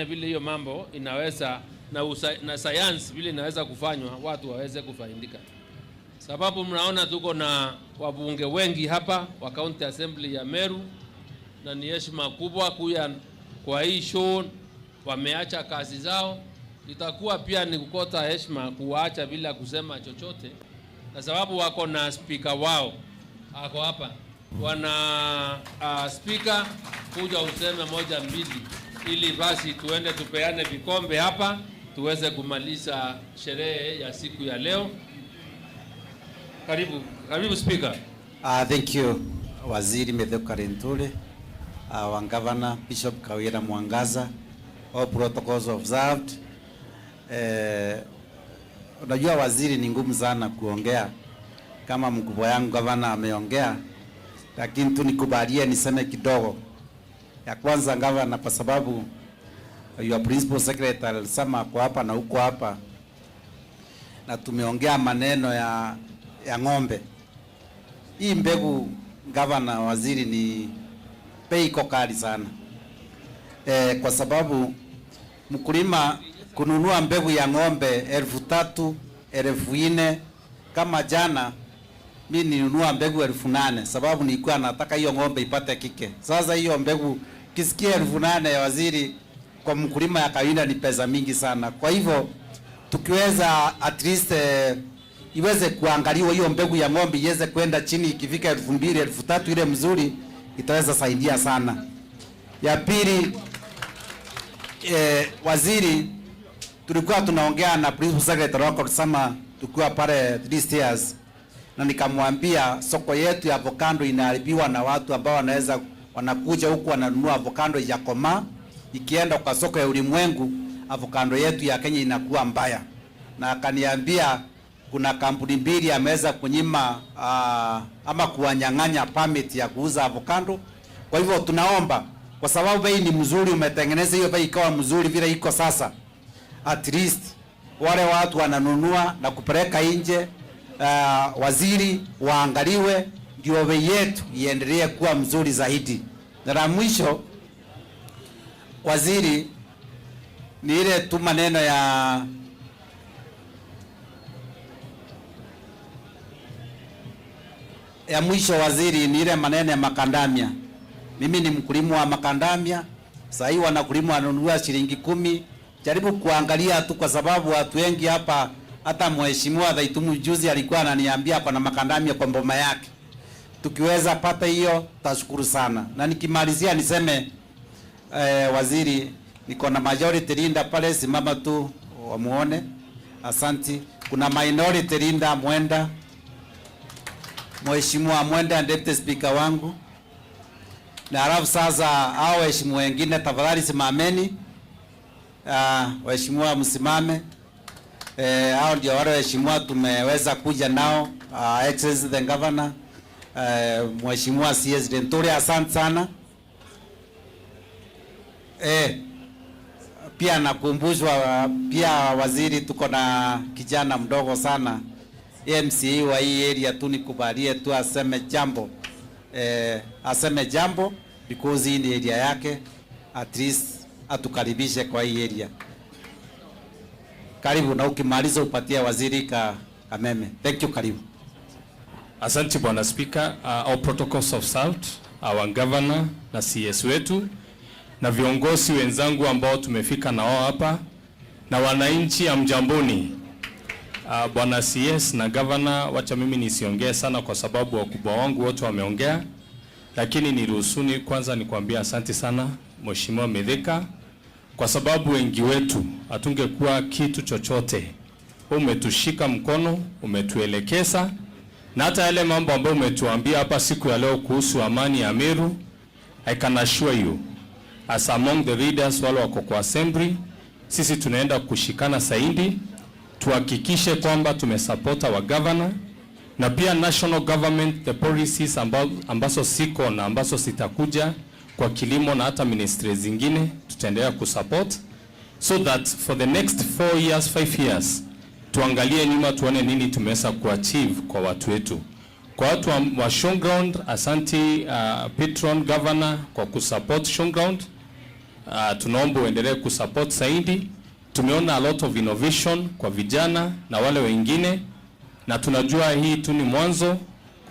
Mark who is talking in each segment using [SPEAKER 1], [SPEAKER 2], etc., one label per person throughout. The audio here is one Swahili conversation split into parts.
[SPEAKER 1] Vile hiyo mambo inaweza na science vile inaweza kufanywa watu waweze kufaidika, sababu mnaona tuko na wabunge wengi hapa wa County Assembly ya Meru, na ni heshima kubwa kuya kwa hii show. Wameacha kazi zao, itakuwa pia ni kukota heshima kuwaacha bila kusema chochote, kwa sababu wako na speaker wao ako hapa, wana speaker kuja useme moja mbili, ili basi tuende tupeane vikombe hapa tuweze kumaliza sherehe ya siku ya leo. Karibu, karibu speaker.
[SPEAKER 2] Thank you, Waziri Mithika Linturi, our Governor Bishop Kawira Mwangaza, all protocols observed. Unajua waziri ni ngumu sana kuongea kama mkubwa yangu gavana ameongea, lakini tu nikubalie niseme kidogo. Ya kwanza gavana, kwa sababu your principal secretary alisema ako hapa na huko hapa, na tumeongea maneno ya ng'ombe. Hii mbegu gavana, waziri, ni bei iko kali sana kwa sababu mkulima kununua mbegu ya ng'ombe 3,000 4,000. Kama jana mi nilinunua mbegu 8,000 sababu nilikuwa nataka hiyo ng'ombe ipate kike. Sasa hiyo mbegu kisikia 8,000 ya waziri, kwa mkulima ya kawaida ni pesa mingi sana. Kwa hivyo tukiweza at least iweze kuangaliwa hiyo mbegu ya ng'ombe iweze kwenda chini, ikifika 2,000 3,000 ile mzuri itaweza saidia sana. Ya pili, waziri, tulikuwa tunaongea na principal secretary wako tusema tukiwa pale three stairs, na nikamwambia soko yetu ya avocado inaharibiwa na watu ambao wanaweza wanakuja huku wananunua avocado ya komaa, ikienda kwa soko ya ulimwengu avocado yetu ya Kenya inakuwa mbaya, na akaniambia kuna kampuni mbili ameweza kunyima ama kuwanyang'anya permit ya kuuza avocado. Kwa hivyo tunaomba, kwa sababu bei ni mzuri, umetengeneza hiyo bei ikawa mzuri vile iko sasa, at least wale watu wananunua na kupeleka nje, waziri, waangaliwe ndio bei yetu iendelee kuwa mzuri zaidi. Na la mwisho waziri, ni ile tu maneno ya mwisho waziri, ni ile maneno ya makandamia. Mimi ni mkulima wa makandamia, sasa hii wanakulima wanunua shilingi 10. Jaribu kuangalia tu, kwa sababu watu wengi hapa, hata mheshimiwa Dhaitumu juzi alikuwa ananiambia kuna makandamia kwa mboma yake. Tukiweza pata hiyo tashukuru sana. Na nikimalizia niseme waziri, niko na majority leader pale, simama tu wamuone. Asanti. Kuna minority leader Mwenda, Mheshimiwa Mwenda deputy speaker wangu, na halafu sasa hao waheshimiwa wengine tafadhali simameni. Waheshimiwa msimame. Hao ndio wale waheshimiwa tumeweza kuja nao. Excellency the Governor, Mheshimiwa CS Linturi, asante sana. Pia nakumbushwa pia waziri, tuko na kijana mdogo sana MCA wa hii area tu, nikubalie tu aseme jambo, aseme jambo because hii ni area yake, at least atukaribishe kwa hii area. Karibu, na ukimaliza upatie waziri Kameme. Thank you, karibu.
[SPEAKER 3] Asante Bwana Speaker. Our protocols observed, our governor na CS wetu na viongozi wenzangu ambao tumefika na wao hapa na wananchi, hamjamboni. Bwana CS na governor, wacha mimi nisiongee sana kwa sababu wakubwa wangu wote wameongea, lakini niruhusuni kwanza nikwambia asante sana Mheshimiwa Mithika, kwa sababu wengi wetu hatungekuwa kitu chochote. Umetushika mkono, umetuelekeza na hata yale mambo ambayo umetuambia hapa siku ya leo kuhusu amani ya Meru, I can assure you as among the leaders wale wako kwa assembly, sisi tunaenda kushikana zaidi tuhakikishe kwamba tumesupport our governor na pia national government, the policies ambazo siko na ambazo zitakuja kwa kilimo na hata ministry zingine tutaendelea kusupport so that for the next 4 years 5 years tuangalie nyuma tuone nini tumeweza kuachieve kwa watu wetu. Kwa watu wa Showground, asanti patron governor kwa kusupport Showground. Tunaomba uendelee kusupport zaidi. Tumeona a lot of innovation kwa vijana na wale wengine, na tunajua hii tu ni mwanzo.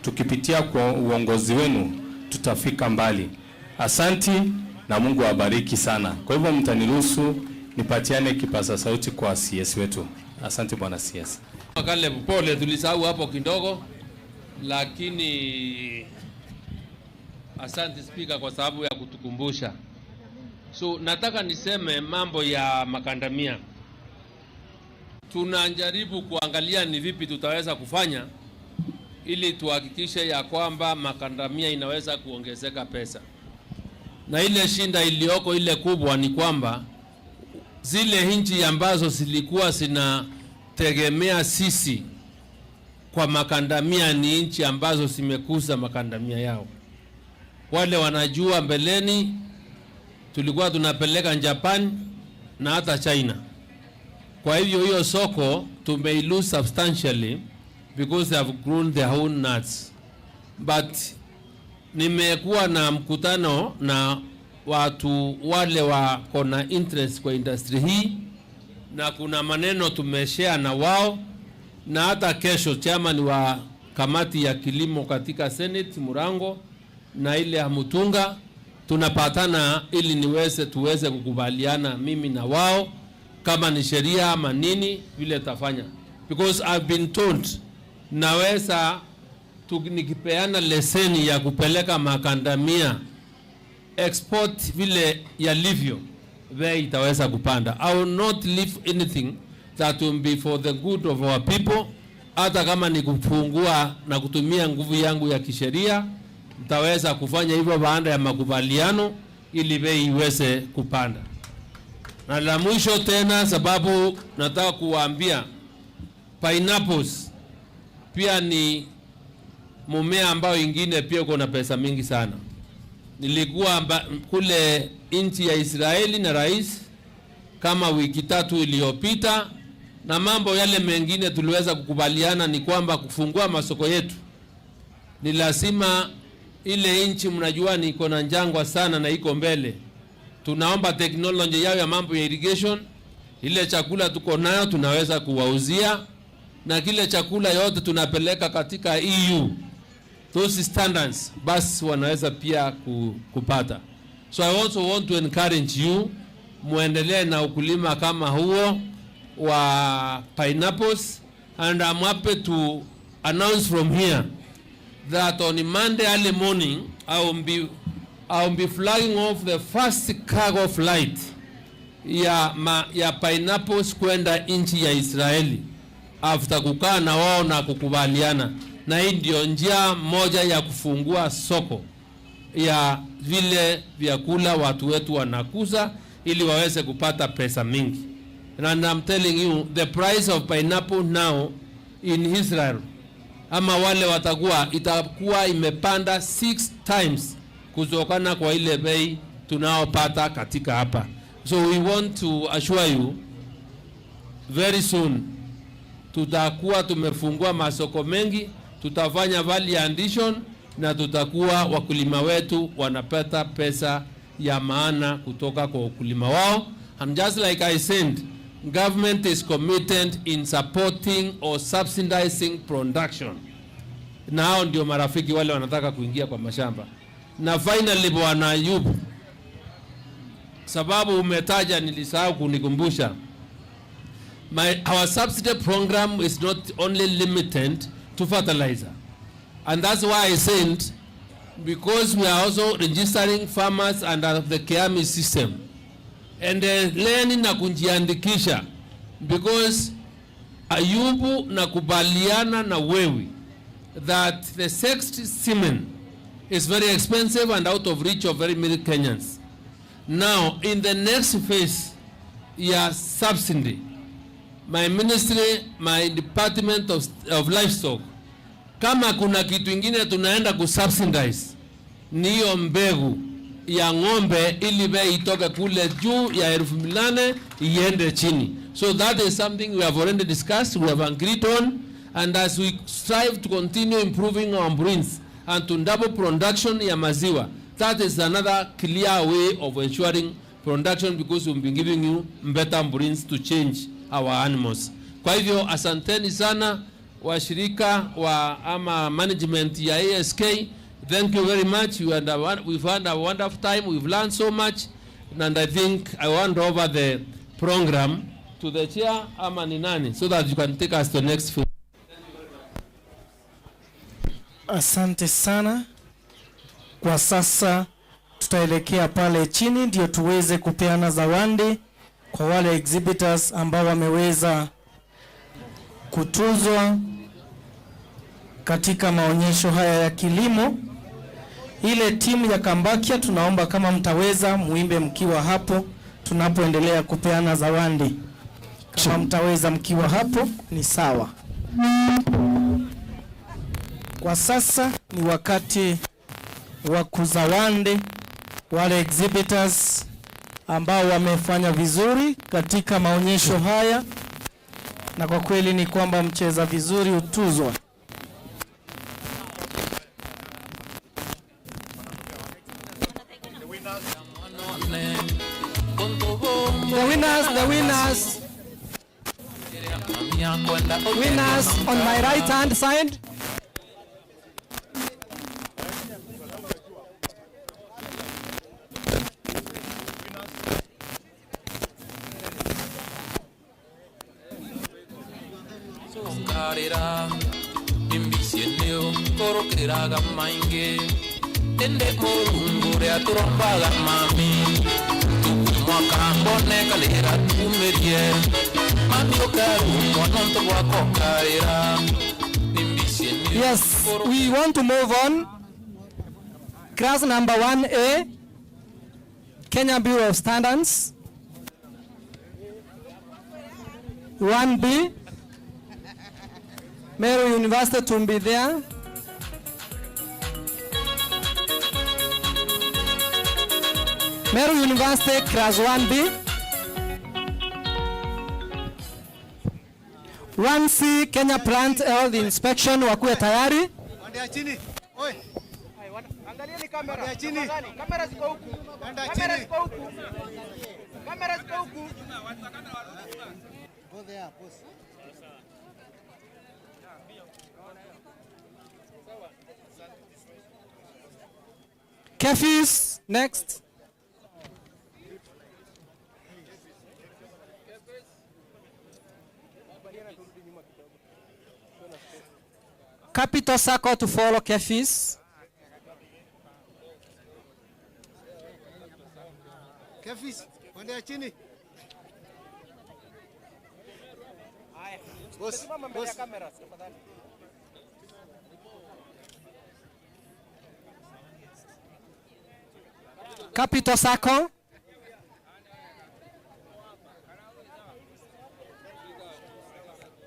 [SPEAKER 3] Tukipitia kwa uongozi wenu tutafika mbali. Asanti na Mungu awabariki sana. Kwa hivyo mtaniruhusu nipatiane kipaza sauti kwa CS wetu. Asante, bwana CS.
[SPEAKER 1] Caleb, pole tulisahau hapo kidogo, lakini asante, Spika, kwa sababu ya kutukumbusha. So nataka niseme mambo ya makandamia. Tunajaribu kuangalia ni vipi tutaweza kufanya ili tuhakikishe ya kwamba makandamia inaweza kuongezeka pesa, na ile shida iliyoko ile kubwa ni kwamba zile nchi ambazo zilikuwa zinategemea sisi kwa makandamia ni nchi ambazo zimekuza makandamia yao. Wale wanajua mbeleni tulikuwa tunapeleka Japan na hata China. Kwa hivyo hiyo soko tumeilose substantially because they have grown their own nuts. But nimekuwa na mkutano na watu wale wako na interest kwa industry hii, na kuna maneno tumeshare na wao, na hata kesho chairman wa kamati ya kilimo katika Senate, Murango, na ile ya Mutunga, tunapatana ili niweze tuweze kukubaliana mimi na wao kama ni sheria ama nini vile tafanya, because I've been told naweza nikipeana leseni ya kupeleka makandamia export vile yalivyo, bei itaweza kupanda. I will not leave anything that will be for the good of our people. Hata kama ni kufungua na kutumia nguvu yangu ya kisheria, nitaweza kufanya hivyo baada ya makubaliano, ili bei iweze kupanda. Na la mwisho tena, sababu nataka kuwaambia, pineapples pia ni mumea ambao ingine pia uko na pesa mingi sana. Nilikuwa kule nchi ya Israeli na rais kama wiki 3 iliyopita, na mambo yale mengine tuliweza kukubaliana ni kwamba kufungua masoko yetu ni lazima. Ile nchi mnajua ni iko na jangwa sana na iko mbele, tunaomba teknolojia yao ya mambo ya irrigation. Ile chakula tuko nayo tunaweza kuwauzia, na kile chakula yote tunapeleka katika EU, those standards basi wanaweza pia kupata. So I also want to encourage you muendelee na ukulima kama huo wa pineapples, and I'm happy to announce from here that on Monday early morning I will be flying off the first cargo flight ya pineapples kwenda nchi ya Israeli after kukaa na wao na kukubaliana, na hii ndio njia moja ya kufungua soko ya vile vyakula watu wetu wanakuza ili waweze kupata pesa mingi. And I'm telling you, the price of pineapple now in Israel, ama wale watakuwa, itakuwa imepanda six times kutokana kwa ile bei tunaopata katika hapa. So we want to assure you, very soon tutakuwa tumefungua masoko mengi, tutafanya value addition na tutakuwa wakulima wetu wanapata pesa ya maana kutoka kwa ukulima wao. And just like I said, government is committed in supporting or subsidizing production. Na hao ndio marafiki wale wanataka kuingia kwa mashamba. Na finally, Bwana Ayub, sababu umetaja, nilisahau kunikumbusha. Our subsidy program is not only limited to fertilizer. And that's why I said, because we are also registering farmers under the KIAMI system. Endeleeni na kujiandikisha, because Ayubu, nakubaliana na wewe that the sexed semen is very expensive and out of reach of very many Kenyans. Now, in the next phase ya subsidy, my ministry, my department of livestock, kama kuna kitu ingine tunaenda kusubsidize ni hiyo mbegu ya ng'ombe ili bei itoke kule juu ya 8,000 iende chini. So that is something we have already discussed, we have agreed on, and as we strive to continue improving our breeds and to double production ya maziwa, that is another clear way of ensuring production because we'll be giving you better breeds to change our animals. Kwa hivyo asanteni sana washirika wa ama management ya ASK. Thank you very much. We've had a wonderful time. We've learned so much. And I think I hand over the program to the chair ama ni nani so that you can take us to the next phase.
[SPEAKER 4] Asante sana. Kwa sasa tutaelekea pale chini ndio tuweze kupeana zawadi kwa wale exhibitors ambao wameweza kutuzwa katika maonyesho haya ya kilimo. Ile timu ya Kambakia tunaomba kama mtaweza muimbe mkiwa hapo tunapoendelea kupeana zawadi. Kama mtaweza mkiwa hapo ni sawa. Kwa sasa ni wakati wa kuzawadi wale exhibitors ambao wamefanya vizuri katika maonyesho haya, na kwa kweli ni kwamba mcheza vizuri hutuzwa.
[SPEAKER 5] The winners, the winners. Winners on my right hand side.
[SPEAKER 6] Karira imbicie korokeraga maingi ende Mũrungu ũrĩa tũrombaga mami mwaka mbone kalĩra tumĩrie mami ũkarumwo nontũ bwako karĩra.
[SPEAKER 5] Yes, we want to move on. Class number 1A, Kenya Bureau of Standards. 1B, Meru University to be there. Meru University, class 1B. 1C, Kenya Plant Health Inspection, wakuwe tayari.
[SPEAKER 7] Chini. Oi. Angalieni kamera. Chini. Kamera ziko huku. Kamera ziko huku. Kamera ziko huku. Go there, boss.
[SPEAKER 5] Kefis, next. Capital Sacco to follow Kefis.
[SPEAKER 7] Kefis, pande chini. Boss, boss.
[SPEAKER 5] Capital Sacco.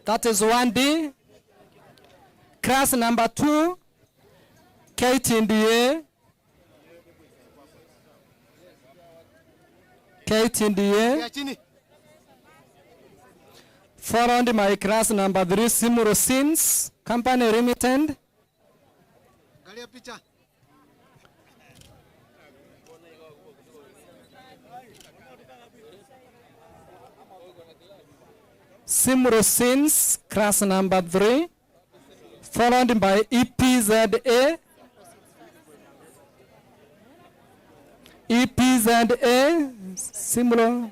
[SPEAKER 5] That is 1D. Class number 2, KTDA. KTDA. Followed by class number 3, Simuro Sins Company Limited.
[SPEAKER 7] Angalia picha.
[SPEAKER 5] Simuro Sins, class number 3, followed by EPZA. EPZA, Simuro.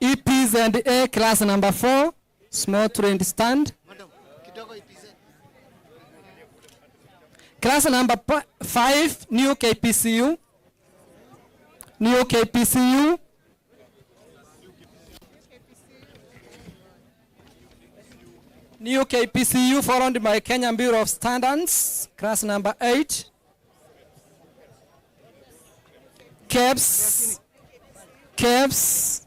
[SPEAKER 5] EPZA, class number 4, small trade stand. Class number 5, new KPCU. New KPCU. New KPCU followed by Kenya Bureau of Standards, class number 8. KEBS, KEBS.